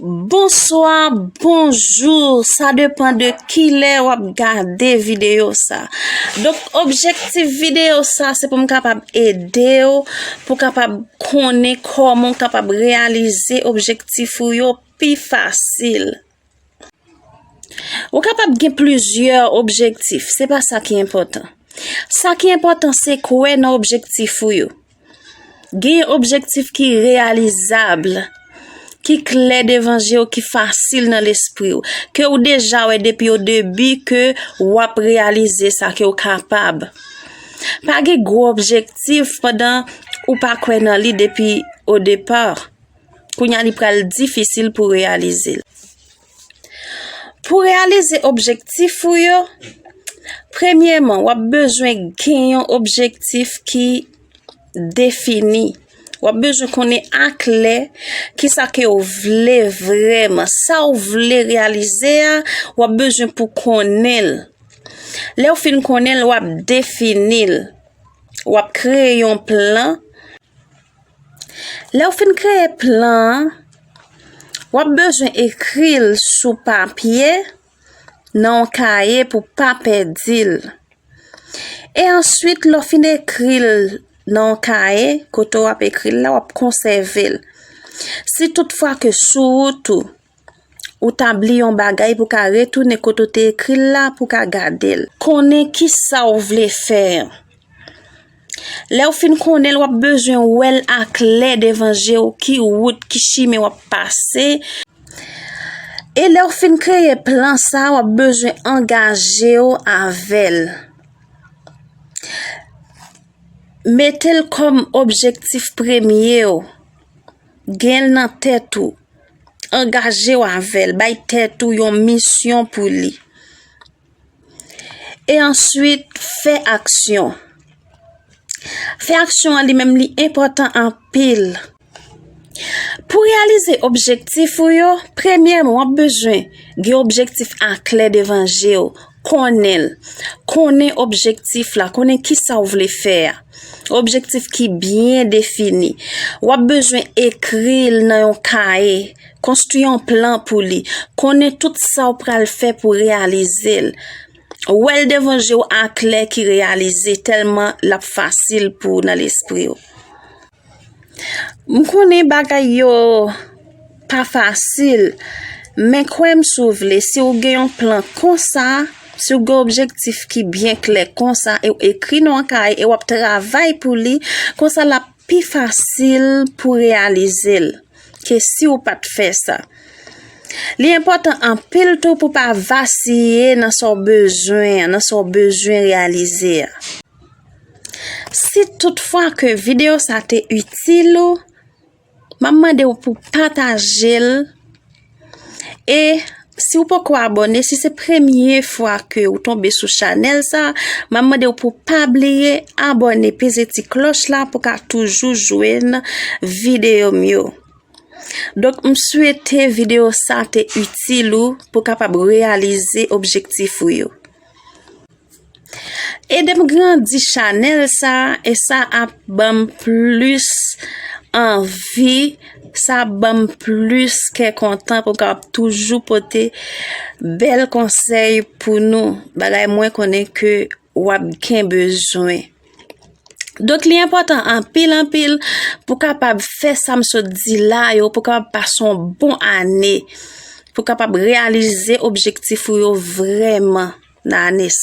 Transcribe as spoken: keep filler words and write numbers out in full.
Bonswa, bonjou, sa depann de kilè w ap gade videyo sa. Donk, objektif videyo sa, se pou m kapab ede w, pou w kapab konnen kòman w kapab reyalize objektif ou yo pi fasil. Ou kapab gen plizyè objektif, se pa sa ki enpòtan. Sa ki enpòtan, se kwè nan objektif ou yo. Gen objektif ki reyalizab, ki klè devan je w, ki fasil nan lespri w, ke w deja wè depi o debi ke w ap reyalize sa, ke w kapab. Pa gen gwo objektif pandan ou pa kwè nan li depi o depa. Kounye a li pral difisil pou reyalize l. Pou reyalize objektif ou yo, premyèman, w ap bezwen gen yon objektif ki defini. W ap bezwen konnen aklè kisa ke w vle vrèman, sa w vle reyalize a, w ap bezwen pou konnen l. Lè w fin konnen l, w ap defini l. W ap kreye yon plan. Lè w fin kreye plan an, w ap bezwen ekri l sou papye, nan yon kaye pou pa pèdi l. E answit, lè w fin ekri l nan yon kaye, kote w ap ekri l la, w ap konsève l. Si toutfwa ke sou wout ou, ou ta bliye yon bagay, pou ka retounen kote w te ekri l la, pou ka gade l. Konnen kisa w vle fè an. Lè w fin konnen l, w ap bezwen wè l aklè devan je w, ki wout, ki chimen w ap pase. E lè w fin kreye plan sa, w ap bezwen angaje w avè l. Mete l kòm objektif premye w. Gen l nan tèt ou. Angaje w avè l. Bay tèt ou yon misyon pou li. E answit, fè aksyon. Fè aksyon an li menm li enpòtan anpil. Pou reyalize objektif ou yo, premyèman, w ap bezwen gen objektif aklè devan je w, konnen l, konnen objektif la, konnen kisa w vle fè a. Objektif ki byen defini. W ap bezwen ekri l nan yon kaye, konstwi yon plan pou li, konnen tout sa w pral fè pou reyalize l. Wè l devan je w aklè ki reyalize tèlman l ap fasil pou w nan lespri w. M konnen bagay yo pa fasil, men kwè m si w vle, si w gen yon plan konsa, si w gen objektif ki byen klè konsa, e w ekri nan yon kay, e w ap travay pou li, konsa l ap pi fasil pou reyalize l ke si w pa t fè sa. Li enpòtan anpil tou pou w pa vasiye nan sa w bezwen an, nan sa w bezwen reyalize a. Si toutfwa ke videyo sa te itil ou, m ap mande w pou pataje l. E si w poko abòne, si se premye fwa ke w tonbe sou chanèl sa, m ap mande w pou pa bliye abòne, peze ti klòch la pou ka toujou jwenn videyo m yo. Donk, m swete videyo sa te itil ou pou kapab reyalize objektif ou yo. Ede m grandi chanèl sa, e sa ap ban m plis anvi, sa ap ban m plis kè kontan pou m kapab toujou pote bèl konsèy pou nou, bagay mwen konnen ke w ap gen bezwen. Donk, li enpòtan anpil, anpil pou kapab fè sa m sot di la yo, pou kapab pase yon bon ane, pou kapab reyalize objektif ou yo vrèman nan ane sa.